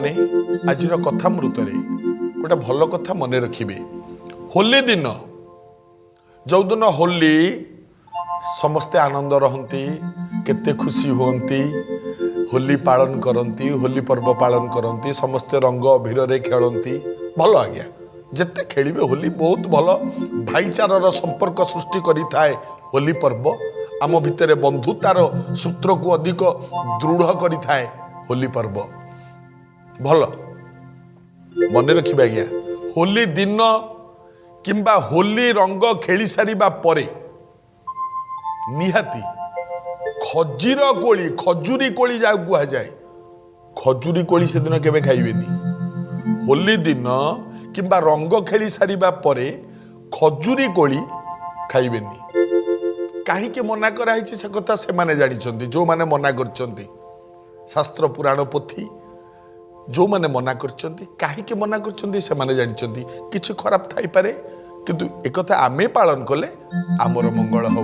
ଆପଣମାନେ ଆଜିର କଥାମୃତରେ ଗୋଟେ ଭଲ କଥା ମନେ ରଖିବେ। ହୋଲି ଦିନ, ଯେଉଁଦିନ ହୋଲି, ସମସ୍ତେ ଆନନ୍ଦ ରହନ୍ତି, କେତେ ଖୁସି ହୁଅନ୍ତି, ହୋଲି ପାଳନ କରନ୍ତି, ହୋଲି ପର୍ବ ପାଳନ କରନ୍ତି, ସମସ୍ତେ ରଙ୍ଗ ଅଭିରରେ ଖେଳନ୍ତି। ଭଲ ଆଜ୍ଞା, ଯେତେ ଖେଳିବେ ହୋଲି ବହୁତ ଭଲ। ଭାଇଚାରାର ସମ୍ପର୍କ ସୃଷ୍ଟି କରିଥାଏ ହୋଲି ପର୍ବ। ଆମ ଭିତରେ ବନ୍ଧୁତାର ସୂତ୍ରକୁ ଅଧିକ ଦୃଢ଼ କରିଥାଏ ହୋଲି ପର୍ବ। ଭଲ, ମନେ ରଖିବେ ଆଜ୍ଞା, ହୋଲି ଦିନ କିମ୍ବା ହୋଲି ରଙ୍ଗ ଖେଳି ସାରିବା ପରେ ନିହାତି ଖଜିର କୋଳି, ଖଜୁରୀ କୋଳି ଯାହାକୁ କୁହାଯାଏ, ଖଜୁରୀ କୋଳି ସେଦିନ କେବେ ଖାଇବେନି। ହୋଲି ଦିନ କିମ୍ବା ରଙ୍ଗ ଖେଳି ସାରିବା ପରେ ଖଜୁରୀ କୋଳି ଖାଇବେନି। କାହିଁକି ମନା କରାହେଇଛି, ସେ କଥା ସେମାନେ ଜାଣିଛନ୍ତି ଯେଉଁମାନେ ମନା କରିଛନ୍ତି। ଶାସ୍ତ୍ର ପୁରାଣ ପୋଥି ଯେଉଁମାନେ ମନା କରିଛନ୍ତି, କାହିଁକି ମନା କରିଛନ୍ତି ସେମାନେ ଜାଣିଛନ୍ତି। କିଛି ଖରାପ ଥାଇପାରେ, କିନ୍ତୁ ଏକଥା ଆମେ ପାଳନ କଲେ ଆମର ମଙ୍ଗଳ ହେବ।